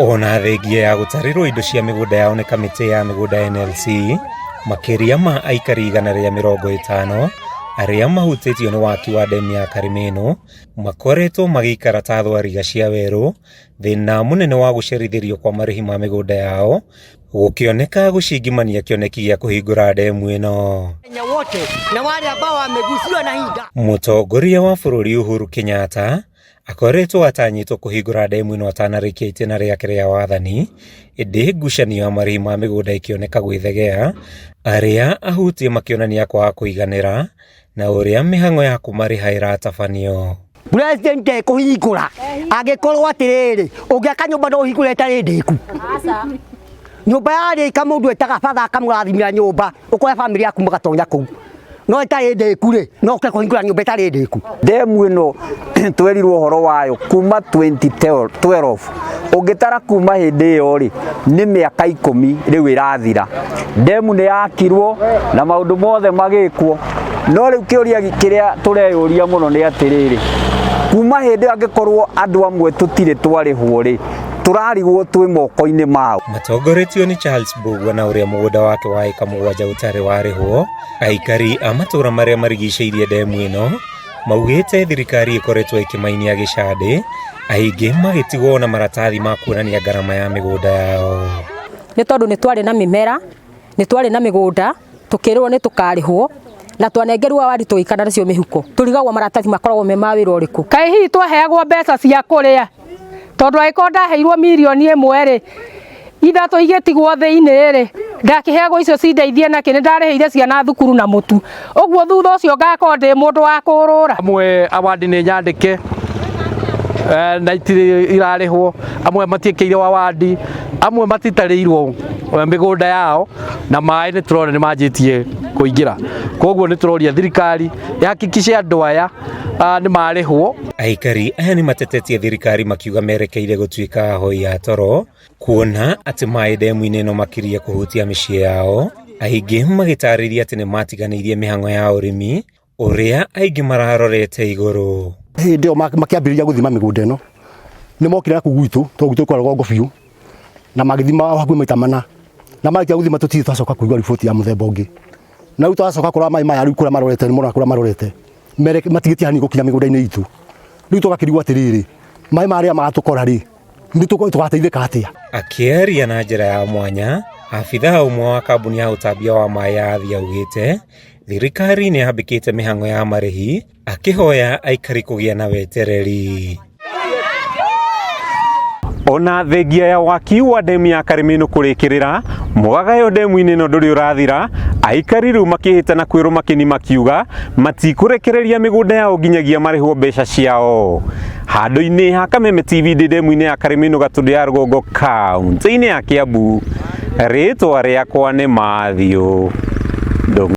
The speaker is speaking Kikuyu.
Ona thengia ya gũtarĩrwo indo cia mĩgũnda yao nĩ kamĩtĩ ya mĩgũnda NLC, makĩria ma aikari 150 arĩa mahutĩtio nĩ waki wa ndemu ya Karĩmĩnũ makoretwo magĩikara ta thwariga cia werũ, thĩna mũnene wa gũcerithĩrio kwa marĩhi ma mĩgũnda yao gũkĩoneka gũcingimania kĩoneki gĩa kũhingũra ndemu ĩno. Kenya wote na wale ambao wamegusiwa na hii Mũtongoria wa bũrũri Uhuru Kenyatta akoretwo atanyĩtwo kũhingũra ndemu ĩno atanarĩkia itĩna rĩake rĩa wathani, ĩndĩ ngucanio ya marĩhi ma mĩgũnda ĩkĩoneka gwĩthegea, arĩa ahutie makĩonania kwaga kũiganĩra na ũrĩa mĩhang'o ya kũmarĩha ĩratabanio. President ekũhingũra angĩkorwo atĩrĩrĩ, ũngĩaka nyũmba no ũhingũre ĩtarĩ ndĩku. Nyũmba yarĩka mũndũ etaga batha akamũrathimĩra nyũmba, ũkoya bamĩrĩ yaku mũgatonya kũu. No ĩtarĩ ndĩku rĩ, no ũke kũhingũra nyũmba ĩtarĩ ndĩku. Ndemu ĩno twerirwo ũhoro wayo kuma 2012, ũngĩtara kuma hĩndĩ ĩyo rĩ, nĩ mĩaka 10 rĩu ĩrathira. Ndemu nĩ yakirwo na maũndũ mothe magĩkwo, no rĩu kĩũria kĩrĩa tũreyũria mũno nĩ atĩrĩrĩ, kuma hĩndĩ ĩyo angĩkorwo andũ amwe tũtirĩ twarĩhwo rĩ, tũrarigwo twĩ moko-inĩ mao. Matongoretio nĩ Charles Mbugua na ũrĩa mũgũnda wake wa ĩka 7 ũtarĩ warĩhwo, aikari a matũũra marĩa marigicĩirie ndemu ĩno maugĩte thirikari ĩkoretwo ĩkĩmainia gĩcandĩ, aingĩ magĩtigwo na maratathi ma kuonania ngarama ya mĩgũnda yao. Nĩ tondũ nĩ twarĩ na mĩmera, nĩ twarĩ na mĩgũnda, tũkĩrwo nĩ tũkarĩhwo na twanengerwo award tũgĩikara nacio mĩhuko. Tũrigagwo maratathi makoragwo me ma wĩra ũrĩkũ. Kaĩ hihi twaheagwo mbeca cia kũrĩa, tondũ angĩkorwo ndaheirwo mirioni 1 rĩ, 3 igĩtigwo thĩinĩ rĩ, ndakĩheagwo icio cindeithie nakĩ? Nĩ ndarĩhĩire ciana thukuru na mũtu, ũguo thutha ũcio ngakorwo ndĩ mũndũ wa kũrũra. Amwe award nĩ nyandĩke na itirĩ irarĩhwo, amwe matiĩkĩirwo award, amwe matitarĩirwo mĩgũnda yao, na maĩ nĩ tũrona nĩ manjĩtie kũingĩra. Koguo nĩ tũroria thirikari ĩhakikice andũ aya nĩ marĩhwo. Aikari aya nĩ matetetie thirikari makiuga merekeire gũtuĩka ahoi a toro, kuona atĩ maĩ ndemu-inĩ ĩno makirie kũhutia mĩciĩ yao, aingĩ magĩtarĩria atĩ nĩ matiganĩirie mĩhang'o ya ũrĩmi ũrĩa aingĩ mararorete igũrũ. Hĩndĩ ĩyo makĩambĩrĩria gũthima mĩgũnda ĩno, nĩ mokire na kũu gwitũ, tondũ gwitũ kwa rũgongo biũ, na magĩthima hakuhĩ maita 4, na marĩkia gũthima tũtirĩ twacoka kũigua riboti ya mũthemba ũngĩ. Na rĩu twacoka kũrora maĩ maya rĩu kũrĩa marorete, nĩ mona kũrĩa marorete matigĩtie hanini gũkinya mĩgũnda-inĩ itũ. Rĩu tũgakĩrigwo atĩrĩrĩ, maĩ marĩa magatũkora rĩ, nĩ tũgateithĩka atĩa? Akĩaria na njĩra ya mwanya, abithaa ũmwe wa kambuni ya ũtambia wa maĩ ya Athi augĩte thirikari nĩ yambĩkĩte mĩhang'o ya marĩhi, akĩhoya aikari kũgĩa na wetereri. Ona thengia ya waki wa ndemu ya Karĩmĩnũ kũrĩkĩrĩra, mũgagayo ndemu-inĩ ĩno ndũrĩ ũrathira, aikari rĩu makĩhĩta na kwĩrũma kĩni makiuga matikũrekereria mĩgũnda yao nginyagia marĩhwo mbeca ciao. Handũ-inĩ ha Kameme TV ndĩ ndemu-inĩ ya Karĩmĩnũ Gatũndũ ya Rũgongo kaunti-inĩ ya Kiambu, rĩtwa rĩakwa nĩ Matthew Ndung'u.